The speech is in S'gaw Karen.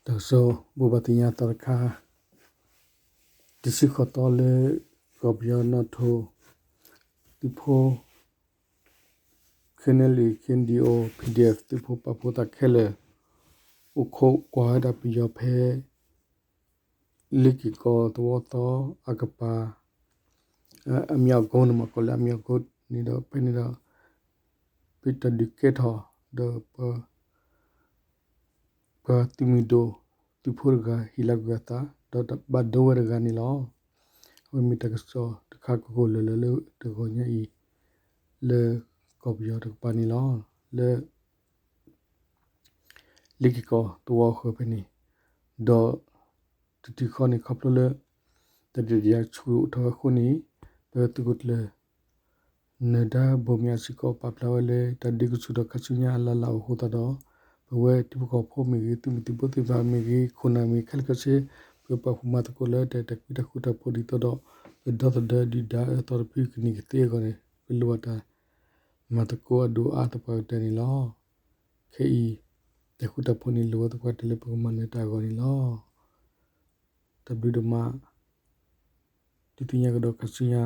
တၢ်ကစီၣ်ဘိးဘၣ်သ့ၣ်ညါသီတခါ, တဆံဃိးသီလၢ ကီၢ်ပယီၤနီၣ်ထိ သုးဖိ ခဲန့ၣ်လံ ခဲန့ၣ်ဒံး အိၣ် PDF သုးဖိပာ်ဖှိၣ်သးခဲလၢာ် အိၣ်ခိးကွၢ်ဝဲဒၣ်ပယီၤဖဲ လ့ၤက့ၤကီၢ်သဝီသီ အကပၤ အမံၤအကိန့ၣ်မ့ၢ် ကိးလၢအမံၤအကိန့ၣ်ဒီး ဖဲန့ၣ်ဒီး ပတၢ်ဒုးကဲထီၣ်ဒီး ပှၤသုးမုၢ်ဒိၣ် သုးဖိတဂၤဟ့ၣ်လီၤကွံာ်အသး ဒီးဘၣ်ဒိဝဲတဂၤန့ၣ်လီၤ. အဝဲမ့ၢ်တၢ်ကစီၣ်တခါကကိၢ်လၢာ်လၢလၢတဂီၤညါအံၤ လၢကီၢ်ပယီၤတကပၤန့ၣ်လီၤ. လၢ လ့ၤက့ၤကီၢ်သဝီအဃၢၤဖဲန့ၣ်, ဒီး တတုၤဃီန့ၣ် ခီဖျိလၢ တၢ်ဒုးတၢ်ယၤဆူၣ်အိၣ်ထီၣ်ဝဲအဃိန့ၣ်, ပသုးခိၣ်ကျၢၢ် နၢၤဒါဘိၣ်မၠးစ့ၢ်ကီး ပာ်ဖျါဝဲလၢ တၢ်ဒုးကဆူၣ်ထီၣ်ခါဆူညါအလၢ်လၢ်အဃိသတးဒီး ပဝဲထံဖိကီၢ်ဖိမ့ၢ်ဂ့ၤ သုးမုၢ်သံၣ်ဘိသ့ၣ်တဖၣ်မ့ၢ်ဂ့ၤ ခိၣ်နၢ်မ့ၢ်ဂ့ၤ ခဲလၢာ်ခဲဆ့ ပပာ်ဖှိၣ်မၤသကိးလၢတၢ်အဲၣ်တၢ်ကွံတၢ်ဃူတၢ်ဖိးဒ်သိးဒီး ပဒီသဒၢဒုၣ်ဒါအၢသီတဖုကန့ၢ်ကသ့အဂီၢ်န့ၣ် ပလိၣ်ဘၣ်တၢ် မၤသကိးအဒိၣ်အါသပှၢ်ကတၢၢ်န့ၣ်လီၤ. ခဲအံၤ တၢ်ဃူတၢ်ဖိးန့ၣ် လိၣ်ဝဲသပှၢ်တၢၢ်လၢပကမၤနၢၤတၢ်အဂီၢ်န့ၣ်လီၤ. တၢ်ဘျုးဒိၣ်မး, ဒုးသ့ၣ်ညါကဒီးခါဆူညါ